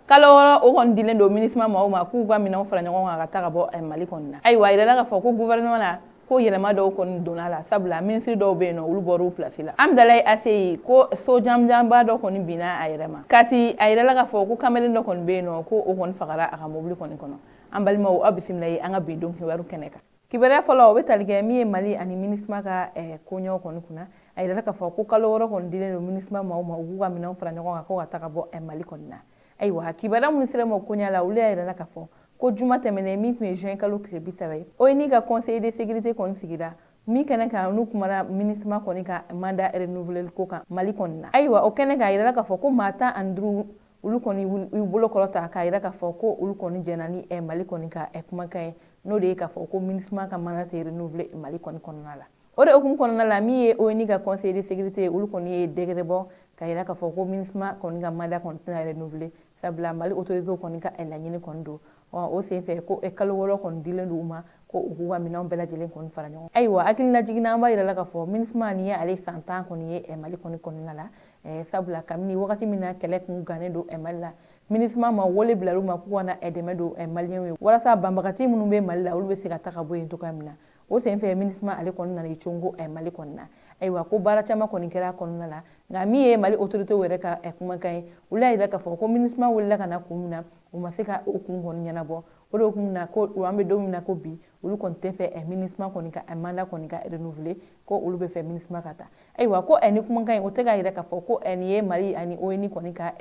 Kalo 6 o kɔni dilen don MINUSMA maaw ma k'u ka minɛnw fara ɲɔgɔn kan ka taa ka bɔ Mali kɔni na. Ayiwa, a yirala k'a fɔ ko gouvernement la ko yɛlɛma dɔw kɔni donna la, sabula minisiri dɔw bɛ yen nɔ, olu bɔr'u place la. Hamdallaye ACI ko so janjanba dɔ kɔni binna a yɛrɛ ma. Kati, a yirala k'a fɔ ko kamalen dɔ kɔni bɛ yen nɔ, ko o kɔni fagara a ka mobili kɔni kɔnɔ. An balimaw, aw bisimila ye an ka bi don kibaru kɛnɛ kan. Kibaruya fɔlɔ, o bɛ tali kɛ min ye Mali ani MINUSMA ka koɲɛw kɔni kunna. A yirala k'a fɔ ko kalo 6 kɔni dilen don MINUSMA maaw ma, u k'u ka minɛnw fara ɲɔgɔn kan ko ka taa ka bɔ Mali kɔni na. Ayiwa, kibaruya minnu sera ma koɲɛ la, olu y'a yirala k'a fɔ ko juma tɛmɛnen min tun ye juin kalo tile 30 ye, ONU ka conseil de sécurité kɔni sigira min kɛnɛ kan, n'u kumana MINUSMA kɔni ka mandat renouvelé ko kan Mali kɔni na. Ayiwa, o kɛnɛ kan, a yirala k'a fɔ ko maa 15 olu kɔni y'u bolo kɔrɔta k'a yira k'a fɔ ko olu kɔni jɛnna ni Mali kɔni ka kumakan ye, n'o de ye k'a fɔ ko MINUSMA ka mandat tɛ renouvelé Mali kɔni kɔnɔna la. O de hukumu kɔnɔna la, min ye ONU ka conseil de sécurité, olu kɔni ye décret bɔ k'a yira k'a fɔ ko MINUSMA kɔni ka mandat kɔni tɛna renouvelé, sabula Mali autorité kɔni ka laɲini kɔni don. O senfɛ ko kalo 6 kɔni dilen don u ma ko u k'u ka minɛnw bɛɛ lajɛlen kɔni fara ɲɔgɔn kan. Ayiwa, hakilina jiginna, an b'a yira la k'a fɔ MINUSMA nin ye ale san 10 kɔni ye Mali kɔni kɔnɔna la, sabula kabini wagati min na kɛlɛ kun gannen don Mali la, MINUSMA ma wele bila olu ma k'u ka na dɛmɛ don Maliyɛnw ye walasa banbagati minnu bɛ Mali la, olu bɛ se ka ta ka bɔ yen cogoya min na. O senfɛ MINUSMA ale kɔni nana i congo Mali kɔni na. Ayiwa, ko baara caman kɔni kɛra a kɔnɔna la, nka min ye Mali autorité yɛrɛ ka kumakan ye, olu y'a yira k'a fɔ ko MINUSMA welela ka na kun min na, u ma se ka o kun kɔni ɲɛnabɔ. O de hukumu na ko an bɛ don min na ko bi, olu kɔni tɛ fɛ MINUSMA kɔni ka mandat kɔni ka renouveler, ko olu bɛ fɛ MINUSMA ka taa. Ayiwa, ko ni kumakan in, o tɛ k'a yira k'a fɔ ko nin ye Mali ani ONU kɔni ka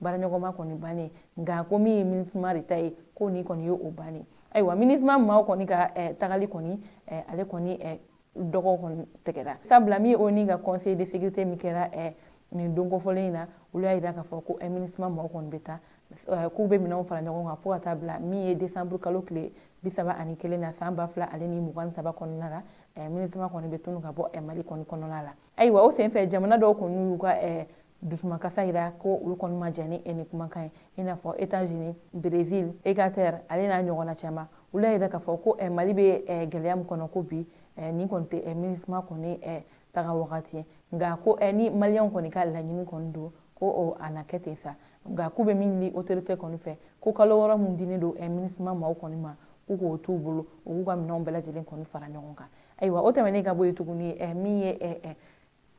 baaraɲɔgɔnma kɔni bannen, nka ko min ye MINUSMA de ta ye, ko nin kɔni ye o bannen. Ayiwa, MINUSMA maaw kɔni ka tagali kɔni, ale kɔni dɔgɔ kɔni tɛgɛra, sabula min ye ONU ka conseil de sécurité min kɛra nin don kofɔlen in na, olu y'a yira k'a fɔ ko MINUSMA maaw kɔni bɛ taa, k'u bɛ minɛnw fara ɲɔgɔn kan fo ka taa bila min ye décembre kalo tile 31 na san 2023 kɔnɔna la, MINUSMA kɔni bɛ tunu ka bɔ Mali kɔni kɔnɔna la. Ayiwa, o senfɛ jamana dɔw kɔni y'u ka dusumakasa yira ko olu kɔni ma jɛn ni nin kumakan ye, i n'a fɔ États-Unis, Brésil, Équateur ale n'a ɲɔgɔnna caman. Olu y'a yira k'a fɔ ko Mali bɛ gɛlɛya min kɔnɔ ko bi, nin kɔni tɛ MINUSMA kɔni taga wagati ye, nka ko ni Maliyɛnw kɔni ka laɲini kɔni don, ko a na kɛ ten sa, nka k'u bɛ min ɲini autorité kɔni fɛ, ko kalo 6 mun dilen don MINUSMA maaw kɔni ma, k'u k'o t'u bolo, u k'u ka minɛnw bɛɛ lajɛlen kɔni fara ɲɔgɔn kan. Ayiwa, o tɛmɛnen ka bɔ yen tuguni, min ye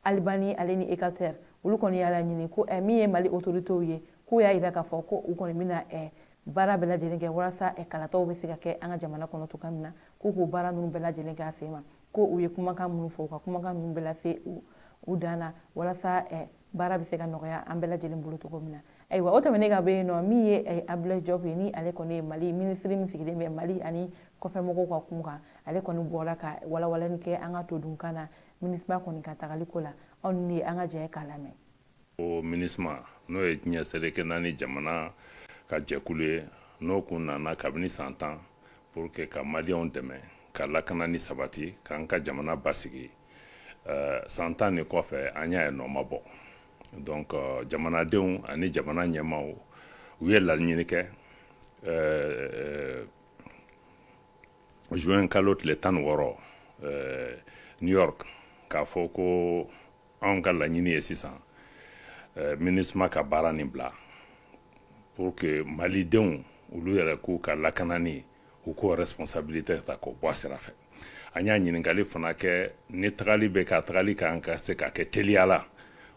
Albanie ale ni Équateur, olu kɔni y'a laɲini ko min ye Mali autorités ye, k'u y'a yira k'a fɔ ko u kɔni bɛna baara bɛɛ lajɛlen kɛ walasa kalataw bɛ se ka kɛ an ka jamana kɔnɔ cogoya min na, k'u k'o baara ninnu bɛɛ lajɛlen kɛ a sen ma, ko u ye kumakan minnu fɔ, u ka kumakan ninnu bɛɛ lase u dan na walasa baara bɛ se ka nɔgɔya an bɛɛ lajɛlen bolo cogo min na. Ayiwa, o tɛmɛnen ka bɔ yen nɔ, min ye Abdoulaye Diop ye, ni ale kɔni ye Mali minisiri min sigilen bɛ Mali ani kɔfɛmɔgɔw ka kun kan, ale kɔni bɔra ka walawalali kɛ an ka todunkan na MINUSMA kɔni ka tagali ko la. Aw ni an ka jɛ k'a lamɛn. O MINUSMA, n'o ye diɲɛ seleke naani jamana ka jɛkulu ye, n'o kun nana kabini san 10 pour que ka Maliyɛnw dɛmɛ ka lakana ni sabati k'an ka jamana basigi, san 10 nin kɔfɛ, an y'a ye nɔ ma bɔ. Donc jamanadenw ani jamana ɲɛmaaw, u ye laɲini kɛ juin kalo tile 16 New York, k'a fɔ ko anw ka laɲini ye sisan MINUSMA ka baara nin bila pour que Malidenw olu yɛrɛ k'u ka lakanani, u k'o responsabilité ta k'o bɔ a sira fɛ. An y'a ɲininkali fana kɛ ni tagali bɛ ka tagali kan ka se ka kɛ teliya la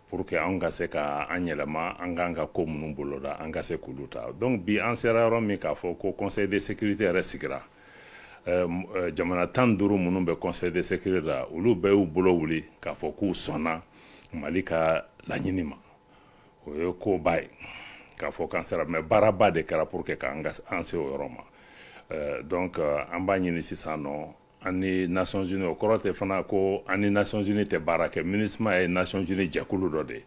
pour que anw ka se ka an yɛlɛma, an k'an ka ko minnu boloda, an ka se k'olu ta. Donc bi an sera yɔrɔ min k'a fɔ ko conseil de sécurité yɛrɛ sigira, jamana 15 minnu bɛ conseil de sécurité la, olu bɛɛ y'u bolo wuli k'a fɔ k'u sɔnna Mali ka laɲini ma. O ye koba ye k'a fɔ k'an sera, mais baaraba de kɛra pour que k'an an se o yɔrɔ ma. Donc an b'a ɲini sisan nɔ an ni Nations Unies, o kɔrɔ tɛ fana ko an ni Nations Unies tɛ baara kɛ. MINUSMA ye Nations Unies jɛkulu dɔ de ye,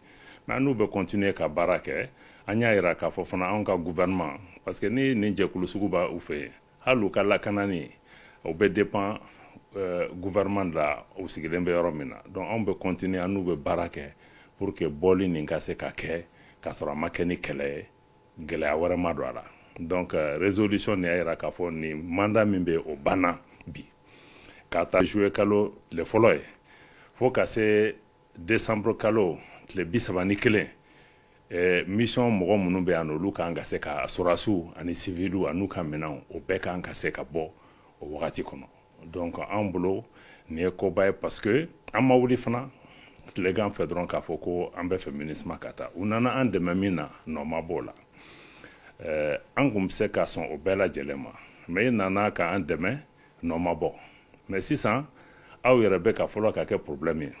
mais an n'u bɛ continuer ka baara kɛ. An y'a yira k'a fɔ fana anw ka gouvernement, parce que ni nin jɛkulu sugu b'a u fɛ yen, hali u ka lakanani, o bɛ dépend gouvernement de la u sigilen bɛ yɔrɔ min na. Donc anw bɛ continuer, an n'u bɛ baara kɛ pour que bɔli nin ka se ka kɛ k'a sɔrɔ a ma kɛ ni kɛlɛ ye, gɛlɛya wɛrɛ ma don a la. Donc résolution nin y'a yira k'a fɔ nin mandat min bɛ yen, o banna bi k'a ta juillet kalo tile fɔlɔ ye fo ka se décembre kalo tile 31. Mission mɔgɔ minnu bɛ yan, olu kan ka se ka sɔrɔdasiw ani civiliw an'u ka minɛnw, o bɛɛ kan ka se ka bɔ o wagati kɔnɔ. Donc an bolo, nin ye koba ye, parce que an ma wuli fana tilegan fɛ dɔrɔn k'a fɔ ko an bɛ fɛ MINUSMA ka taa. U nana an dɛmɛ min na, nɔ ma b'o la. An kun bɛ se ka sɔn o bɛɛ lajɛlen ma, mais i nana k'an dɛmɛ, nɔ ma bɔ. Mais sisan aw yɛrɛ bɛ ka fɔlɔ ka kɛ problème ye,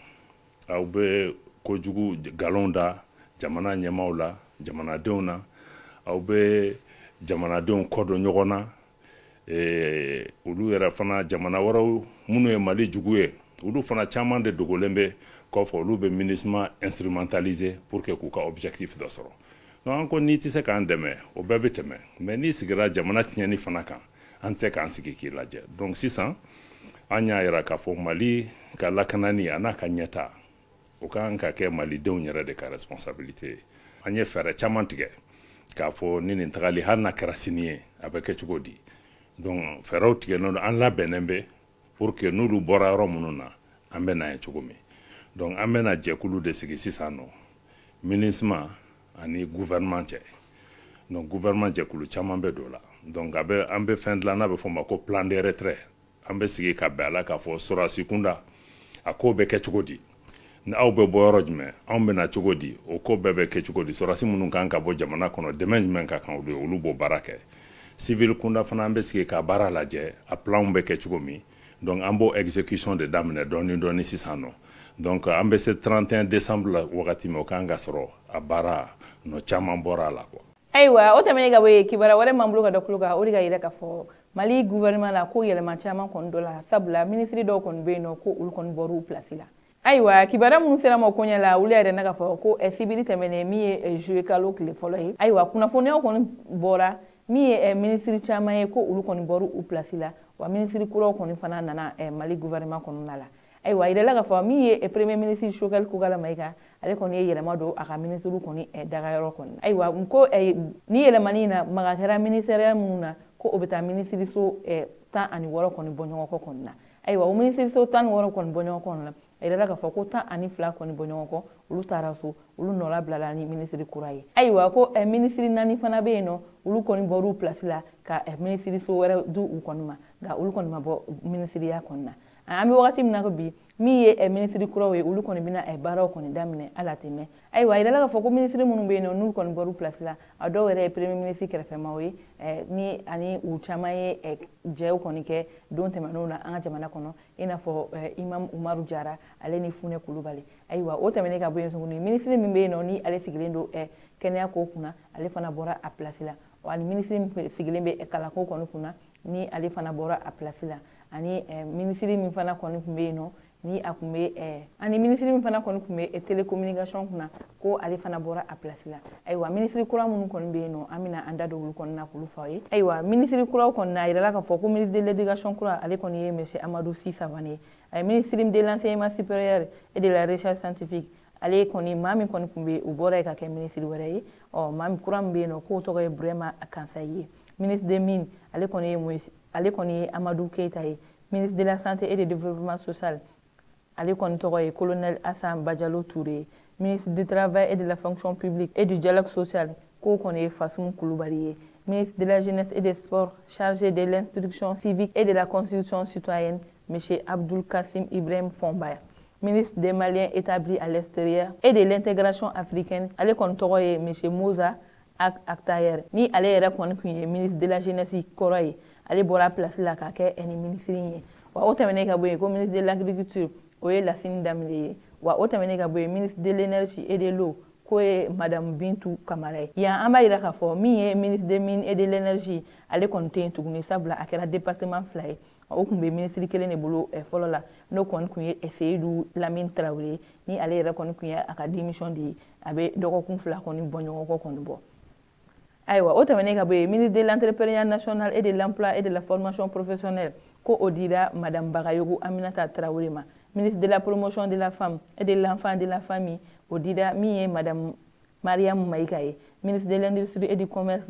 aw bɛ kojugu nkalon da jamana ɲɛmaaw la, jamanadenw na, aw bɛ jamanadenw kɔ don ɲɔgɔn na. Olu yɛrɛ fana, jamana wɛrɛw minnu ye Mali jugu ye, olu fana caman de dogolen bɛ kɔfɛ, olu bɛ MINUSMA instrumentaliser pour que k'u ka objectif dɔ sɔrɔ. Donc an ko n'i tɛ se k'an dɛmɛ, o bɛɛ bɛ tɛmɛ, mais n'i sigira jamana tiɲɛni fana kan, an tɛ se k'an sigi k'i lajɛ. Donc sisan an y'a yira k'a fɔ Mali ka lakanani a n'a ka ɲɛta, o kan ka kɛ malidenw yɛrɛ de ka responsabilité ye. An ye fɛɛrɛ caman tigɛ k'a fɔ ni nin tagali, hali n'a kɛra sini ye, a bɛ kɛ cogo di. Donc fɛɛrɛw tigɛlen don, an labɛnnen bɛ pour que n'olu bɔra yɔrɔ minnu na, an bɛ na ye cogo min. Donc an bɛna jɛkulu de sigi sisan nɔ, MINUSMA ani gouvernement cɛ. Donc gouvernement jɛkulu caman bɛ don o la. Donc a bɛ an bɛ fɛn dilan n'a bɛ fɔ o ma ko plan de retrait. An bɛ sigi ka bɛn a la k'a fɔ sɔrɔdasi kunda, a ko bɛ kɛ cogo di, ni aw bɛ bɔ yɔrɔ jumɛn, anw bɛ na cogo di, o ko bɛɛ bɛ kɛ cogo di, sɔrɔdasi minnu kan ka bɔ jamana kɔnɔ, dɛmɛ jumɛn ka kan olu ye, olu b'o baara kɛ. Civil kunda fana, an bɛ sigi ka baara lajɛ, a planw bɛ kɛ cogo min. Donc an b'o exécution de daminɛ dɔɔni dɔɔni sisan nɔ. Donc an bɛ se 31 décembre la wagati min, o kan ka sɔrɔ a baara nɔ caman bɔra a la quoi. Ayiwa, o tɛmɛnen ka bɔ yen, kibaruya wɛrɛ m'an bolo ka da tulo kan, o de ka yira k'a fɔ Mali gouvernement la, ko yɛlɛma caman kɔni dɔ la, sabula minisiri dɔw kɔni bɛ yen nɔ, ko olu kɔni bɔr'u place la. Ayiwa, kibaruya minnu sera ma koɲɛ la, olu yɛrɛ na k'a fɔ ko sibiri tɛmɛnen min ye juillet kalo tile fɔlɔ ye, ayiwa, kunnafoniyaw kɔni bɔra min ye minisiri caman ye, ko olu kɔni bɔr'u u place la, wa minisiri kuraw kɔni fana nana Mali gouvernement kɔnɔna la. Ayiwa, a yirala k'a fɔ min ye premier ministre Choguel Kokalla Maïga, ale kɔni ye yɛlɛma don a ka minisiriw kɔni dagayɔrɔ kɔni. Ayiwa, ko ni yɛlɛmani in na, maga kɛra ministère minnu na, ko o bɛ taa minisiriso 16 kɔni bɔ ɲɔgɔn kɔ kɔni na. Ayiwa, o minisiriso 16 kɔni bɔ ɲɔgɔn kɔ na, a yirala k'a fɔ ko 12 kɔni bɔ ɲɔgɔn kɔ, olu taara so, olu nɔla bilala ni minisiri kura ye. Ayiwa, ko minisiri naani fana bɛ yen nɔ, olu kɔni bɔr'u place la ka minisiriso wɛrɛ di u kɔni ma, nka olu kɔni ma bɔ minisiriya kɔni na. An bɛ wagati min na ko bi, min ye minisiri kuraw ye, olu kɔni bɛna baaraw kɔni daminɛ hali a tɛ mɛn. Ayiwa, a yirala k'a fɔ ko minisiri minnu bɛ yen nɔ, n'olu kɔni bɔr'u place la, a dɔw yɛrɛ ye premier ministre kɛrɛfɛmaw ye, ni ani u caman ye jɛw kɔni kɛ don tɛmɛnenw na an ka jamana kɔnɔ, i n'a fɔ Imam Umaru Jara, ale ni Funɛ Kulubali. Ayiwa, o tɛmɛnen ka bɔ yen tuguni, minisiri min bɛ yen nɔ, ni ale sigilen don kɛnɛya ko kunna, ale fana bɔra a place la. Wa ani minisiri min sigilen bɛ kalanko kɔni kunna, ni ale fana bɔra a place la, ani minisiri min fana kɔni tun bɛ yen nɔ, ni a tun bɛ ani minisiri min fana kɔni tun bɛ télécommunication kunna, ko ale fana bɔra a place la. Ayiwa, minisiri kura minnu kɔni bɛ yen nɔ, an bɛna an da don olu kɔni na k'olu fɔ aw ye. Ayiwa, minisiri kuraw kɔni na, a yirala k'a fɔ ko ministre de l'éducation kura, ale kɔni ye monsieur Amadou Sy Savané ye. Ministre de l'enseignement supérieur et de la recherche scientifique, ale kɔni, maa min kɔni tun bɛ, o bɔra yen ka kɛ minisiri wɛrɛ ye. Ɔ maa min kura min bɛ yen nɔ, k'o tɔgɔ ye Burema Kansayi ye. Ministre des mines, ale kɔni ye Amadou Keita ye. Ministre de la santé et du développement social, ale kɔni tɔgɔ ye colonel Hassan Badialo Touré. Ministre du travail et de la fonction publique et du dialogue social, k'o kɔni ye Fassoun Coulibaly ye. Ministre de la jeunesse et des sports chargé de l'instruction civique et de la constitution citoyenne, monsieur Abdoul Kassim Ibrahim Fomba. Ministre des Maliens établis à l'extérieur et de l'intégration africaine, ale kɔni tɔgɔ ye monsieur Moussa Attaher. Ni ale yɛrɛ kɔni tun ye ministre de la jeunesse kɔrɔ ye, ale bɔra place la ka kɛ ni ministre ye. Wa o tɛmɛnen ka bɔ yen, ko ministre de l'agriculture, o ye Lasine Dembélé ye. Wa o tɛmɛnen ka bɔ yen, ministre de l'énergie et de l'eau, k'o ye madame Bintou Kamara ye. Yan an b'a yira k'a fɔ min ye ministre des mines et de l'énergie, ale kɔni tɛ yen tuguni, sabula a kɛra département fila ye, o tun bɛ minisiri kelen de bolo fɔlɔ la, n'o kɔni tun ye Seydou Lamine Traoré ye, ni ale yɛrɛ kɔni tun ye a ka démission di, a bɛ dɔgɔkun 2 kɔni bɔ ɲɔgɔn kɔ kɔni bɔ. Ayiwa, o tɛmɛnen ka bɔ yen, ministre de l'entrepreneuriat national et de l'emploi et de la formation professionnelle, ko o dira madame Bagayogo Aminata Traoré ma. Ministre de la promotion de la femme et de l'enfant de la famille, o dira min ye madame Mariam Maïga ye. Ministre de l'industrie et du commerce,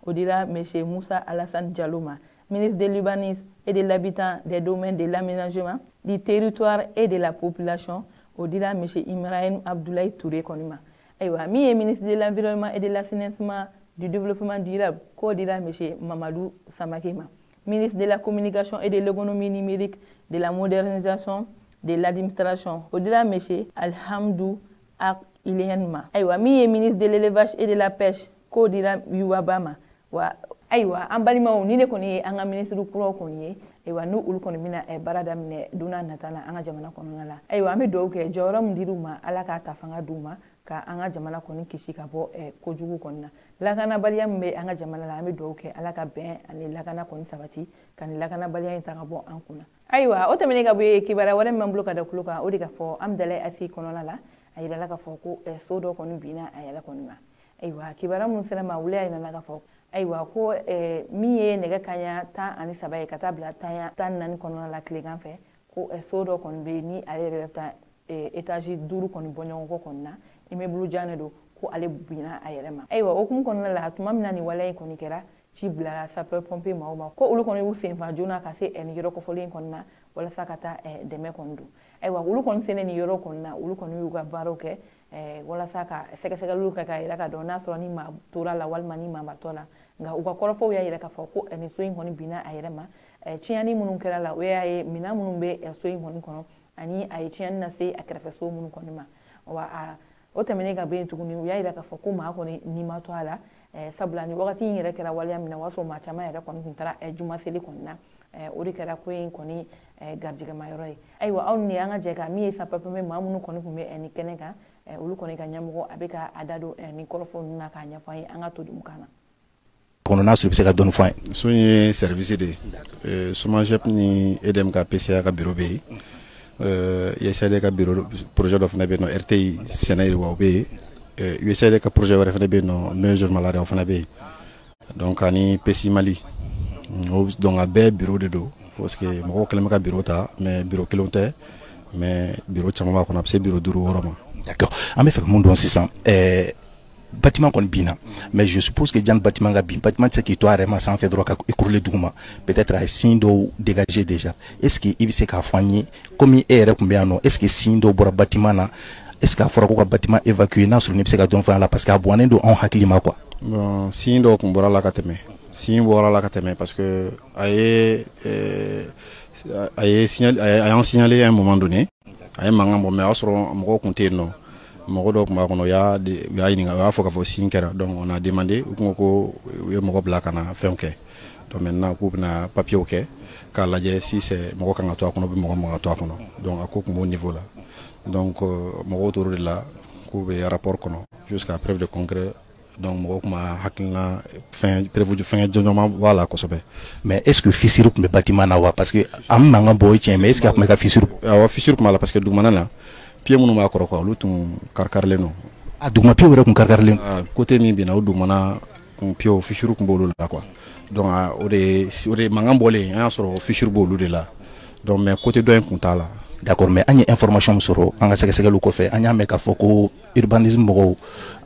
o dira monsieur Moussa Alassane Diallo ma. Ministre de l'urbanisme et de l'habitat, des domaines de l'aménagement du territoire et de la population, o dira monsieur Ibrahim Abdoulaye Touré kɔni ma. Ayiwa, min ye ministre de l'Environnement et de l'Assainissement, du Développement durable, k'o dira monsieur Mamadou Samake ma. Ministre de la Communication et de l'Économie numérique, de la Modernisation de l'Administration, o dira monsieur Alhamdou Ag Ilyène ma. Ayiwa, min ye ministre de l'Élevage et de la Pêche, k'o dira Yuba Ba ma. Wa ayiwa, an balimaw, ni ne kɔni ye an ka ministre kuraw kɔni ye, ayiwa, n'u olu kɔni bɛna baara daminɛ don n'a nata la an ka jamana kɔnɔna la. Ayiwa, an bɛ dugawu kɛ, jɔyɔrɔ min dir'u ma, Ala k'a ta fanga d'u ma ka an ka jamana kɔni kisi ka bɔ kojugu kɔni na. Lakanabaliya min bɛ an ka jamana la, an bɛ dugawu kɛ, Ala ka bɛn ani lakana kɔni sabati ka nin lakanabaliya in ta ka bɔ an kunna. Ayiwa, o tɛmɛnen ka bɔ yen, kibaruya wɛrɛ min b'an bolo ka da tulo kan, o de ka fɔ Amudalayi ACI kɔnɔna la, a yirala k'a fɔ ko so dɔ kɔni binna a yɛrɛ kɔni ma. Ayiwa, kibaruya minnu sera ma, wuli a yirala k'a fɔ, ayiwa, ko min ye nɛgɛ kanɲɛ 13 ye ka taa bila 14 kɔnɔna la tilegan fɛ, ko so dɔ kɔni bɛ yen ni ale yɛrɛ bɛ taa étage 5 kɔni bɔ ɲɔgɔn kɔ kɔni na, immeuble jan de don, ko ale binna a yɛrɛ ma. Ayiwa, o hukumu kɔnɔna la, tuma min na nin waleya in kɔni kɛra, ci bilara sapeur pompier maaw ma, ko olu kɔni y'u senfa joona ka se nin yɔrɔ kɔfɔlen in kɔni na walasa ka taa dɛmɛ kɔni don. Ayiwa, olu kɔni selen nin yɔrɔ kɔni na, olu kɔni y'u ka baaraw kɛ walasa ka sɛgɛsɛgɛliw kɛ k'a yira ka dɔn n'a sɔrɔ ni maa tora la walima ni maa ma tɔ la. Nka u ka kɔrɔfɔw y'a yira k'a fɔ ko nin so in kɔni binna a yɛrɛ ma. Tiɲɛni minnu kɛra la, o y'a ye minɛn minnu bɛ so in kɔni kɔnɔ, ani a ye tiɲɛni lase a kɛrɛfɛ so minnu kɔni ma. Wa o tɛmɛnen ka bɔ yen tuguni, u y'a yira k'a fɔ ko maa kɔni ni ma to a la, sabula ni wagati in yɛrɛ kɛra waleya min na, o y'a sɔrɔ maa caman yɛrɛ kɔni tun taara juma seli kɔni na. O de kɛra ko in kɔni garijɛgɛma yɔrɔ ye. Ayiwa, aw ni an ka jɛ ka min ye sapeur pompier maa minnu kɔni tun bɛ nin kɛnɛ kan, olu kɔni ka ɲɛmɔgɔ, a bɛ ka a da don nin kɔrɔfɔ ninnu na k'a ɲɛfɔ an ye. An ka to dun kan na. Kɔnɔ n'a sɔrɔ i bɛ se ka dɔɔni fɔ an ye. So in ye service de ye. SOMAGEP ni EDM ka PCA ka bureau bɛ yen. USAID ka bureau projet dɔ fana bɛ yen nɔ, RTI sɛnɛ yiriwa, o bɛ yen. USAID ka projet wɛrɛ fana bɛ yen nɔ, mesure malaria, o fana bɛ yen. Donc ani PCI Mali, donc a bɛɛ bureau de don, parce que mɔgɔw kɛlen bɛ ka bureau ta, mais bureau kelenw tɛ, mais bureau caman b'a kɔnɔ, a bɛ se bureau 5 6 ma. D'accord, an bɛ fɛ ka mun dɔn sisan, bâtiment kɔni binna, mais je suppose que jan bâtiment ka bin, bâtiment tɛ se k'i to a yɛrɛ ma sanfɛ dɔrɔn ka écrouler duguma, peut-être a ye signe dɔw dégager déjà. Est-ce que i bɛ se k'a fɔ an ye, komi e yɛrɛ tun bɛ yan nɔ, est-ce que signe dɔw bɔra bâtiment na, est-ce que a fɔra ko ka bâtiment évacuer, n'a sɔrɔ n'i bɛ se ka dɔn fɔ an la, parce que a bɔnnen don anw hakili ma quoi. Bon, signe dɔw tun bɔra la ka tɛmɛ, signe bɔra la ka tɛmɛ, parce que a ye signal, a y'an signalé à un moment donné, a ye mankan bɔ, mais a y'a sɔrɔ mɔgɔw tun tɛ yen nɔ. Mɔgɔ dɔw tun b'a kɔnɔ, u y'a ɲininka, u y'a fɔ k'a fɔ signe kɛra. Donc on a demandé, u kun ko u ye mɔgɔ bila ka na fɛnw kɛ. Donc maintenant k'u bɛna papiers kɛ k'a lajɛ si c'est mɔgɔ kan ka to a kɔnɔ, ou mɔgɔ man ka to a kɔnɔ. Donc a ko tun b'o niveau la. Donc mɔgɔw tor'o de la k'u bɛ rapport kɔnɔ jusqu'à preuve de contraire. Donc mɔgɔw tun ma hakilina fɛn preuve fɛn jɔnjɔn ma bɔ a la kosɛbɛ. Mais est-ce que fissure tun bɛ bâtiment na wa? Parce que an mankan bɔ o ye tiɲɛ, mais est-ce que a tun bɛ ka fissure bɔ? Awɔ, fissure tun b'a la, parce que dugumana na, pied minnu b'a kɔrɔ quoi, olu tun karikarilen don. A duguma pied yɛrɛ tun karikarilen don. Côté min binna, o dugumana kun pied fissure tun b'olu la quoi. Donc o de mankan bɔlen, an y'a sɔrɔ fissure b'olu de la. Donc mais côté dɔ in tun t'a la. D'accord, mais an ye information min sɔrɔ an ka sɛgɛsɛgɛliw kɔfɛ, an y'a mɛn k'a fɔ ko urbanisme mɔgɔw,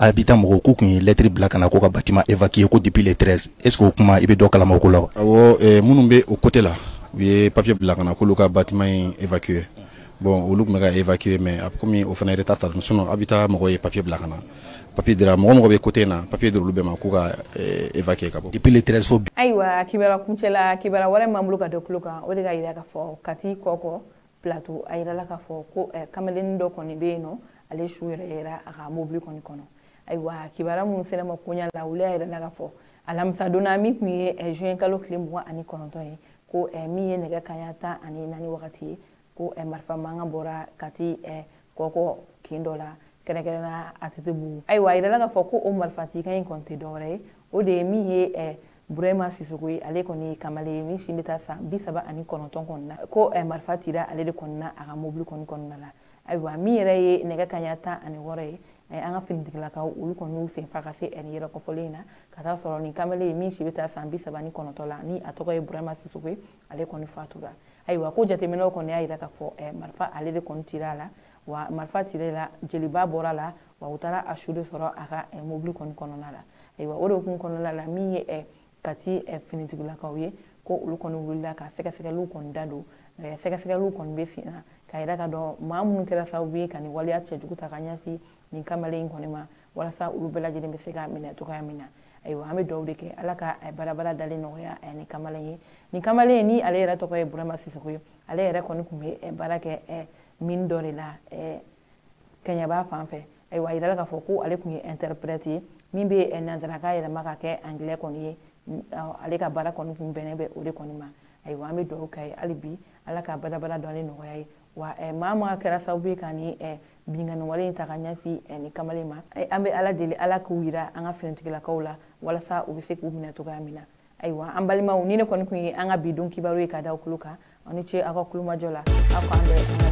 habitat mɔgɔw, k'u tun ye lettre bila ka na ko ka bâtiment évacuer ko depuis le 13. Est-ce que o kuma, i bɛ dɔ kalama o ko la wa? Awɔ, minnu bɛ o côté la, u ye papier bila ka na k'olu ka bâtiment in évacuer. Bon, olu tun bɛ ka évacuer, mais a komi o fana retard ta, sinon habitat mɔgɔw ye papier bila ka na. Papier dira mɔgɔ mɔgɔ bɛ côté in na, papier dira olu bɛɛ ma k'u ka évacuer ka bɔ. Depuis le 13 fo bi. Ayiwa, kibaruya kuncɛ la, kibaruya wɛrɛ m'an bolo ka da tulo kan, o de ka yira k'a fɔ Kati Kɔkɔ Plateau, a yirala k'a fɔ ko kamalennin dɔ kɔni bɛ yen nɔ, ale su yɛrɛ yera a ka mobili kɔni kɔnɔ. Ayiwa, kibaruya minnu sera ma koɲa la, olu y'a yirala k'a fɔ alamisa donna min tun ye juin kalo tile 29 ye, ko min ye nɛgɛ kanɲɛ 14 wagati ye, ko marifa mankan bɔra Kati Kɔkɔ kin dɔ la, kɛrɛnkɛrɛnnenya ATT bugu. Ayiwa, a yirala k'a fɔ ko o marifatikan in kɔni tɛ dɔwɛrɛ ye, o de ye min ye Burema Sisoko ye, ale kɔni ye kamalen ye min si bɛ taa san 39 kɔni na, ko marifa cira ale de kɔni na a ka mobili kɔni kɔnɔna la. Ayiwa, min yɛrɛ ye nɛgɛ kanɲɛ 16 ye, an ka finitigilakaw olu kɔni y'u sen fa ka se nin yɔrɔ kɔfɔlen in na ka taa sɔrɔ nin kamalen ye min si bɛ taa san 39 la, ni a tɔgɔ ye Burema Sisoko ye, ale kɔni fatura. Ayiwa, ko jateminɛw kɔni y'a jira k'a fɔ marifa ale de kɔni cira a la, wa marifa cira la, jeliba bɔra la, wa u taara a su de sɔrɔ a ka mobili kɔni kɔnɔna la. Ayiwa, o de hukumu kɔnɔna la, min ye Kati finitigilakaw ye, ko olu kɔni wulila ka sɛgɛsɛgɛliw kɔni da don. Sɛgɛsɛgɛliw kɔni bɛ sen na k'a yira ka dɔn maa minnu kɛra sababu ye ka nin waleya cɛjugu ta ka ɲɛsin nin kamalen in kɔni ma. Walasa olu bɛɛ lajɛlen bɛ se ka minɛ cogoya min na. Ayiwa, an bɛ dugawu de kɛ Ala ka barabara dalen nɔgɔya ni kamalen ye. Nin kamalen ni ale yɛrɛ tɔgɔ ye Burama Sisoko ye. Ale yɛrɛ kɔni tun bɛ baara kɛ mine dɔ de la Kɛɲɛba fan fɛ. Ayiwa, a yirala k'a fɔ ko ale tun ye interprète ye min bɛ nanzarakan yɛlɛma ka kɛ anglais kɔni ye. Ale ka baara kɔni tun bɛnnen bɛ o de kɔni ma. Ayiwa, an bɛ dugawu kɛ ye hali bi, Ala ka badabada dɔnni nɔgɔya ye. Wa maa maa kɛra sababu ye ka ni binkanni wale in ta ka ɲɛsin nin kamalen ma, an bɛ Ala deli Ala k'u yira an ka finitigilakaw la walasa u bɛ se k'u minɛ cogoya min na. Ayiwa, an balimaw, ni ne kɔni tun ye an ka bi don kibaru ye ka da aw tulo kan. Aw ni ce aw ka kulomajɔ la. Aw k'an bɛn an ka